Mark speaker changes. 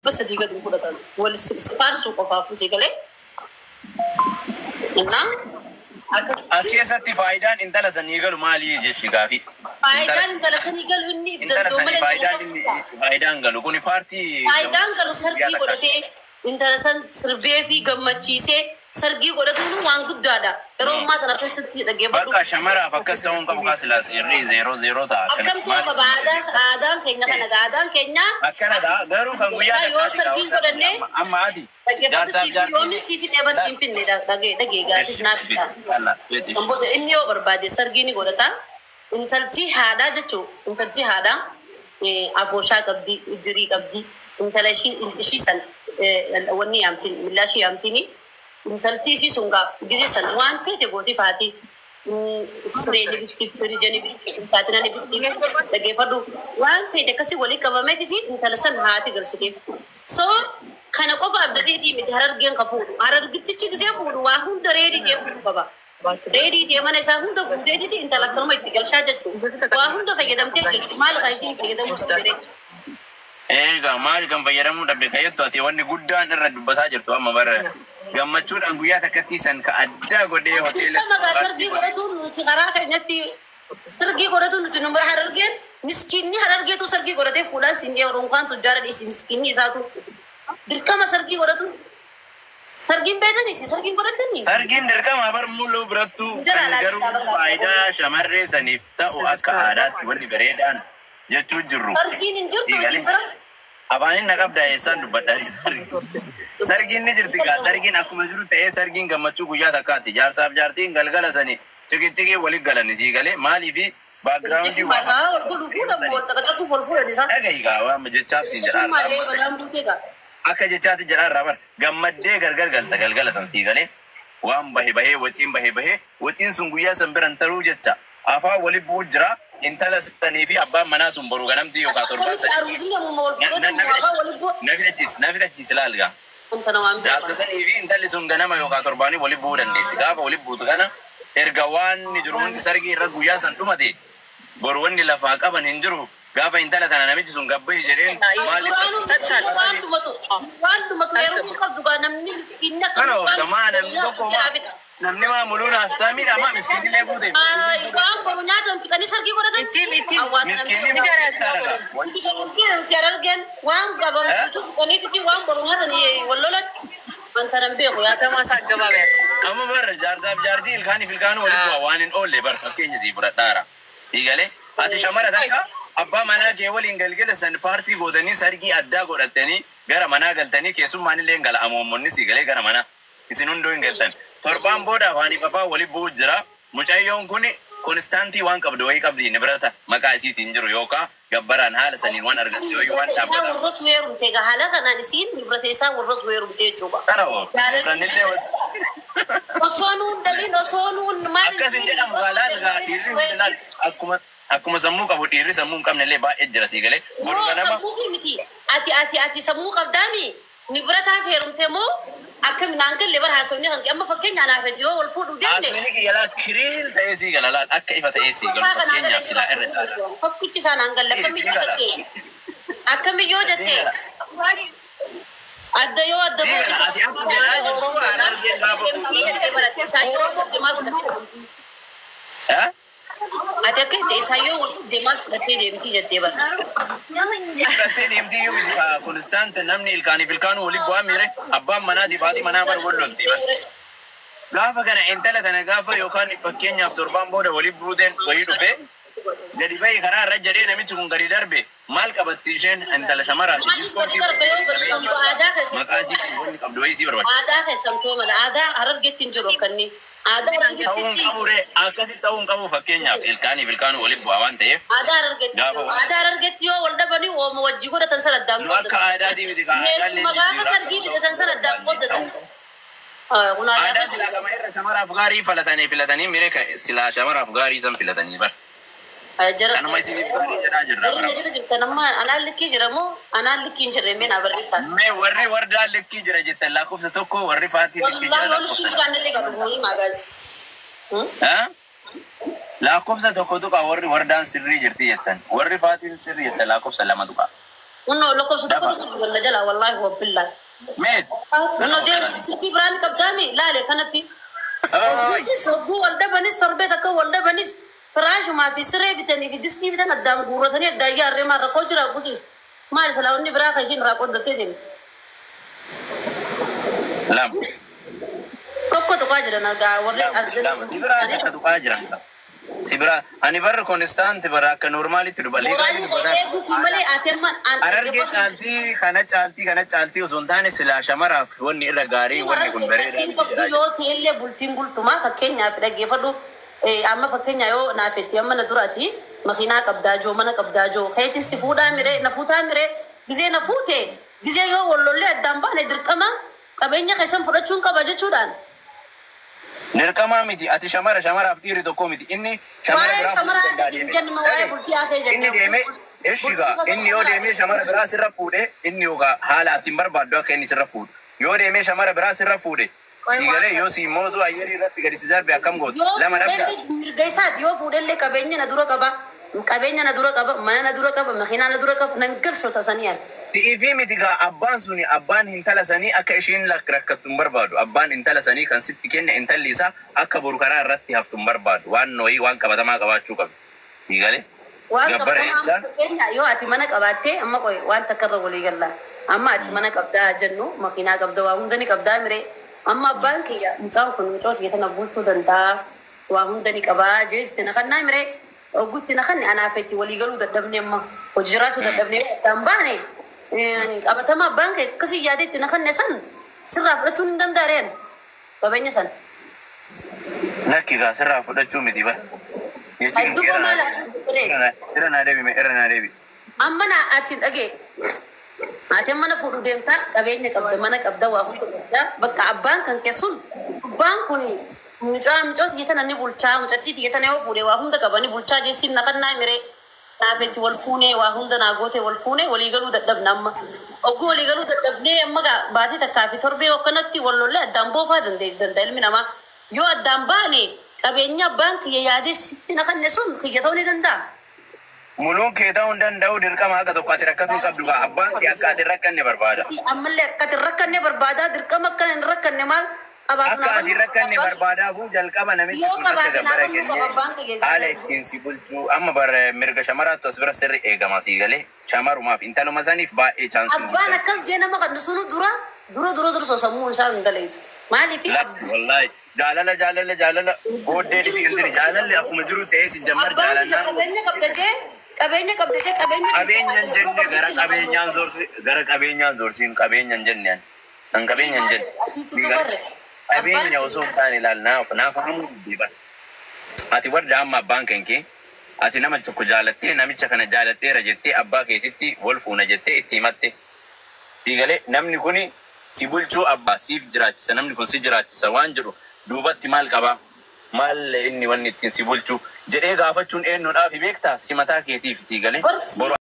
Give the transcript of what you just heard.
Speaker 1: 3 gadi fudhatan. Wal faarsuu qofaaf si galee. Innaa
Speaker 2: As keessatti faayidaan intala sanii galu maali jechi gaafii.
Speaker 1: Faayidaan intala sanii galu inni if
Speaker 2: Intala
Speaker 1: danda'u
Speaker 2: sanii
Speaker 1: malee
Speaker 2: faayidaan inni faayidaan galu kuni paartii.
Speaker 1: Faayidaan galu sargii godhatee intala san sirbee fi gammachiisee sargii godhatuun waan guddaadha. Yeroo ammaa kana keessatti dhaggeeffadhu.
Speaker 2: Bakka shamaraaf akkas ta'uun qabu kaa silaa seerri 0-0 ta'a.
Speaker 1: Akkam ta'uu qaba? Aadaan keenya kana, aadaan keenya.
Speaker 2: Akkana ta'a garuu kan guyyaa
Speaker 1: Yoo sargii godhannee
Speaker 2: amma ati
Speaker 1: dhaggeeffadhu.
Speaker 2: Jaarsaaf
Speaker 1: Siif
Speaker 2: jaartiin
Speaker 1: yoomin siif fixee bar siin finne dhagee dhagee gaasis naaf fixa. Kan booda inni yoo barbaade sargii ni godhata. Intalti haadhaa jechuun intalti haadhaa afooshaa qabdi, iddirii qabdi. Intala ishii san wanni yaamtiin millaa ishii yaamtiini. Intalti ishii sun gaa gizee san waan feete gooti faati. Siree ni bitti, firija ni bitti, saaxina ni bitti. Dhaggeeffadhu, waan feete akkasii walii qabameetiti intala san haati galchiteef. So kana qofa abdateetii miti Harargeen ka fuudhu. Harargittichi gizee fuudhu waa hunda ready ta'ee fuudhu qaba. Ready ta'ee mana isaa hunda guuteetiti intala akkanuma itti galchaa jechuudha. Waa hunda fayyadamtee jechuudha. Maal kan isheen fayyadamuu dhabde?
Speaker 2: Egaa maali kan fayyadamuu dhabde kayyattu? Ati wanni guddaan irra dubbataa jirtu amma bara gammachuudhaan guyyaa takkatti san ka addaa godhee hoteela.
Speaker 1: Dirqama gaa sargii godhatuun nuti karaa keenyatti sargii godhatuun nuti nu Harargeen miskiinni Harargeetu sargii godhatee fuudhaan siin jee unkaan tujjaara dhiisi, miskiinni isaatu dirqama sargii godhatu. Sargiin beekanii isin sargiin godhatanii?
Speaker 2: Sargiin dirqama bar muluu birattuu
Speaker 1: Jala
Speaker 2: kan garuu
Speaker 1: laata
Speaker 2: faayidaa shamarree saniif ta'u akka aadaatti wanni bareedaan jechuu jirru.
Speaker 1: Sargiin hin jirtu isin bira.
Speaker 2: Afaanin na qabdaa eessaan dubbadhaa? Sargiin ni jirti gaa. Sargiin akkuma jiru ta'ee sargiin gammachuu guyyaa takkaati. Jaarsaaf jaartiin galgala sani ciqicciqii walit galani sii galee maaliifi background waa
Speaker 1: Maqaa wal godhu fuudhan wal caqacaquu wal fuudhan isaan.
Speaker 2: Dhagahi gaa, waan jechaaf siin jedhaa
Speaker 1: Malee
Speaker 2: irraa.
Speaker 1: balaan buutee gaa.
Speaker 2: Akka jechaatti jedhaa irraa bar gammaddee gargar galta galgala san sii galee waan bahe bahee waciin bahe bahee waciin sun guyyaa san biran taruu jecha afaan wali bu'u jira. Intala sanii fi abbaan manaa sun boru ganamti yookaan torbaan
Speaker 1: Akkamitti
Speaker 2: sanii.
Speaker 1: aruusin namuma wal fuudhatan maqaa wal bu'u.
Speaker 2: Na fixachiis, na fixachiis, ilaal gaa.
Speaker 1: Wanta namaan
Speaker 2: Jaarsa sanii fi intalli sun ganama yookaan torbaanii wali bu'uu dandeetti. Gaafa wali buutu kana erga waan inni jiru hundi sargii irra guyyaa san dhumate boru wanni lafaa qaban hin jiru. Gaafa intala tana namichi sun gabbahi jedheen maali?
Speaker 1: Duraanuu waan dhumatu waan dhumatu yeroo hin qabdu gaa namni miskiinni akka
Speaker 2: Kana ooftamaa namni tokko maa namni maa muluun haftaamiidha maa miskiinillee guute.
Speaker 1: Waan boru nyaatan fixanii sargii godhatan.
Speaker 3: Ittiin ittiin.
Speaker 2: Miskiinni maa taaraga.
Speaker 1: Harargeen waan qaban fixaniititi waan boru nyaatan wal lolan wanta nan beeku yaa
Speaker 3: Nyaatamaa isaa gabaabaa.
Speaker 2: Amma bar jaarsaaf jaartii ilkaaniif ilkaanuu walitti bu'a waan hin oolle bar fakkeenya sii fudhadhaara. Sii galee ati shamara takka abbaa manaa kee waliin galgala san paartii gootanii sargii addaa godhatanii gara manaa galtanii keessummaan illee hin gala amoomonni sii galee gara manaa isin hunduu hin galtan. Torbaan booda afaaniif afaan walitti bu'u jira. Mucayyoon kun constantii waan qabdu wayii qabdi nibrata maqaa isiitiin jiru yookaan gabbaraan haala saniin waan argatte wayii waan
Speaker 1: Isaa
Speaker 2: dhaabbata.
Speaker 1: warra suweerumte egaa haala kanaan isiin nibrata isaa warra suweerumte jechuudha.
Speaker 2: Kana oo nibranillee
Speaker 1: Osoo nuun dhalin osoo nuun maal
Speaker 2: akkas hin jedhamu laal gaa, dhiirri hundi laal akkuma sammuu qabu dhiirri sammuu hin qabne illee baay'ee jira sii galee. Boru
Speaker 1: Moo
Speaker 2: ganama
Speaker 1: sammuu fi miti. Ati sammuu qabdaami? Nibrataaf heerumte moo akkami naan galle bara haasawni kan amma fakkeenya anaaf yoo wal fuudhu deemne.
Speaker 2: Haasawni kiyya laal clear ta'ee sii gala, laal akka ifa ta'ee sii galu fakkeenyaaf silaa irra caala.
Speaker 1: Fakkichi isaa naan galle akkami yoo
Speaker 2: Sii gala.
Speaker 1: jette akkami yoo jette adda yoo adda
Speaker 2: Sii gala, ati amma jedhaa jirtu Harargeen gaafa
Speaker 1: Isaan maal fudhattee
Speaker 2: Eh?
Speaker 1: Ati akka itti isaan yoo wal fuudhee maal fudhattee deemtii jettee bara.
Speaker 2: Fudhattee deemtii iyyuu miti constant namni ilkaaniif ilkaanuu walitti bu'aa miire abbaan manaatiif haati manaa bar wal lolti bar. Gaafa kana intala tana gaafa yookaan fakkeenyaaf torbaan booda walitti buuteen wayii dhufee gadi bahi karaa irra jedhee namichi kun gadi darbe maal qabatti isheen intala shamaraati?
Speaker 1: Maaliif gadi darbe yoo gadi qabdu aadaa keessatti?
Speaker 2: Maqaa isii wanni qabdu wayii sii barbaachisa.
Speaker 1: Aadaa keessamtoo mala aadaa Harargeetti hin jiru akkanni. Aadaa
Speaker 2: Ta'uu hin
Speaker 1: Harargeetti
Speaker 2: qabu ree, akkasi ta'uu hin qabu. Fakkeenyaaf ilkaaniif ilkaanuu walitti bu'aa waan ta'eef.
Speaker 1: Aadaa Harargeetti
Speaker 2: Gaafa
Speaker 1: jiru. Aadaa Harargeetti yoo wal dhabanii ooma wajjii godhatan sana addaan
Speaker 2: Nu akka aadaatii miti kaa aadaan
Speaker 1: Meeshuma gaafa sargii bitatan sana addaan qooddatan. Kun aadaa
Speaker 2: Aadaa silaa gama irra shamaraaf gaarii filatanii miree silaa shamaraaf gaarii san filatanii bar.
Speaker 1: Jara
Speaker 2: Kanuma isiniif gaarii jedhaa jirra bara.
Speaker 1: Warri jira jirtan amma anaan likkii jira moo anaan likkii hin jirre mee naa barreessaa.
Speaker 2: Mee warri wardaa likkii jira jettan lakkoofsa 1, warri faatii likkii jira
Speaker 1: Wallaahi yoo likkii
Speaker 2: lakkoofsa
Speaker 1: jiraan illee qabu murii maagaa.
Speaker 2: 2. Lakkoofsa 1 tuqa warri wardaan sirrii jirti jettan. Warri faatiin sirrii jettan lakkoofsa 2 tuqa.
Speaker 1: Kunoo lakkoofsa tokko tokko ganna jala wallaahi wabbillaa.
Speaker 2: Meet.
Speaker 1: Kunoo deemu silkii biraan qabdaami laale kanatti. Kunis hogguu wal dhabanis sorbee takka wal dhabanis firaashumaa fi siree bitanii fi distii bitan addaan guurratanii addaan yaarree maal rakkoo jira kusis. Maal salaawwanni biraa kan ishiin irraa qoddattee deemte.
Speaker 2: Lama.
Speaker 1: Tokko tuqaa jiran gaa warri as
Speaker 2: Lama. Si biraa takka tuqaa jiran. Si biraa ani barra konstaanti barra akka normaalitti duba
Speaker 1: Mooraalli eeguufi malee ati amma
Speaker 2: Harargee caaltii kana caaltii kana caaltii osoo hin taane silaa shamaraaf wanni irra gaarii wanni kun
Speaker 1: Qarsiin qabdu
Speaker 2: bareedaa.
Speaker 1: yoo ta'ellee bultiin bultumaa fakkeenyaaf dhaggeeffadhu amma fakkeenya yoo naafetti amma na duraati makiinaa qabdaa joo mana qabdaa joo keetiin si fuudhaa miree na fuutaa miree gizee na fuute gizee yoo wallollee addaan baane dirqama qabeenya keessan fudhachuun qaba jechuudhaan.
Speaker 2: Dirqamaa miti ati shamara shamaraaf dhiirri tokko miti inni shamara
Speaker 1: Waa'ee
Speaker 2: biraa
Speaker 1: shamaraa
Speaker 2: fuudhuu danda'a
Speaker 1: hin
Speaker 2: deemee.
Speaker 1: jenne waa'ee bultii haasee
Speaker 2: Inni
Speaker 1: jenne.
Speaker 2: deemee ishigaa inni yoo deemee shamara biraa sirra fuudhe inni yookaan haala ati hin barbaaddu akka inni sirra fuudhu yoo deemee shamara biraa sirra fuudhe galee yoo si mootu ayyarii irratti gadi si darbe akkam gootu
Speaker 1: Yoo
Speaker 2: lama dhabda.
Speaker 1: fuudhellee mirga isaati yoo fuudhellee qabeenya na dura qaba qabeenya na dura qaba mana na dura qaba makiinaa na dura qaba nan galchu tasanii ani.
Speaker 2: Si'ifii miti gaa abbaan suni abbaan intala sanii akka ishiin rakkattu hin barbaadu. Abbaan intala sanii kan sitti kenne intalli isaa akka boru karaa irratti haftu hin barbaadu. Waan nooyii waan qabatamaa qabaachuu qabdu. Galee?
Speaker 1: Waan
Speaker 2: Gabbara
Speaker 1: qabatamaa
Speaker 2: jecha.
Speaker 1: fakkeenya yoo ati mana qabaattee amma qoy waan takka irra walii galla. Amma ati mana qabdaa jennu makiinaa qabda waa hunda ni qabdaa miree. Amma abbaan kiyya mucaan kun mucoo kiyya tana bulchuu danda'a waa hunda ni qabaa jeetti na kannaa miree. Oggutti na kanne anaaf itti walii galuu dadhabne amma hojii jiraachuu dadhabne addaan baane qabatama abbaan kee akkasii yaadee itti na kanne san sirraa fudhachuun hin danda'areen qabeenya san.
Speaker 2: Lakki gaa sirraa fudhachuu miti ba. Jechuun
Speaker 1: Duuba maal ati
Speaker 2: irra naa deebi irra naa deebi.
Speaker 1: Amma na ati dhagee ati mana fuudhu deemtaa qabeenya qabda mana qabda waa hunda qabda bakka abbaan kan keessun abbaan kun mucaa mucoo tiyya tana ni bulchaa mucattii tiyya tana yoo fuudhe waa hunda qaba ni bulchaa jeessiin na kannaa miree naafetti wal fuunee waa hunda naa goote wal fuunee walii galuu dadhabna amma ogguu walii galuu dadhabnee amma gaa baatii takkaa fi torbee akkanatti wal lollee addaan boofaa danda'a ilmi namaa yoo addaan baane qabeenya abbaan kiyya yaadee sitti na kanne sun kiyya ta'uu ni danda'a.
Speaker 2: Muluun kee ta'uu hin danda'u dirqama akka tokko ati rakkatuu qabdu gaa abbaan kee akka ati hin rakkanne barbaada.
Speaker 1: Ammallee akka ati hin rakkanne barbaadaa dirqama akka hin rakkanne maal qabaatu
Speaker 2: Akka ati hin rakkanne barbaadaafuu jalqaba namichi
Speaker 1: Yoo
Speaker 2: kun akka
Speaker 1: qabaate
Speaker 2: gabbara
Speaker 1: naaf qaba
Speaker 2: kennee
Speaker 1: abbaan kiyya
Speaker 2: haala ittiin si bulchuu amma bara mirga shamaraattu as bira sirri eegama sii galee shamarumaaf intaluma saniif baay'ee chaansii
Speaker 1: Abbaan akkas jee nama kan sunu dura dura dura dura sammuu isaa hin dalagu. Maaliif
Speaker 2: Lakki wallahi jaalala jaalala jaalala booddee dhisi hin diri jaalalli akkuma jiru ta'ee si jammar
Speaker 1: abbaan kiyya
Speaker 2: jaalannaan
Speaker 1: qabeenya qabda jee qabeenya qabda jee qabeenya
Speaker 2: qabeenya hin jenne gara qabeenyaan zorsi gara qabeenyaan zorsiin qabeenya hin jenne an qabeenya hin jenne qabeenya osoo hin taane ilaal naaf naaf hamuu dubbii bara. Ati warra amma abbaan kan kee ati nama tokko jaalattee namicha kana jaaladheera jettee abbaa keetitti wal fuuna jettee itti himatte. Siigalee namni kuni si bulchuu abbaa siif jiraachisa namni kun si jiraachisa waan jedhu duubatti maal qabaa maal inni wanni ittiin si bulchuu jedhee gaafachuun eenyuudhaaf beektaa si mataa keetiif siigalee.
Speaker 1: Barsi-
Speaker 2: Boru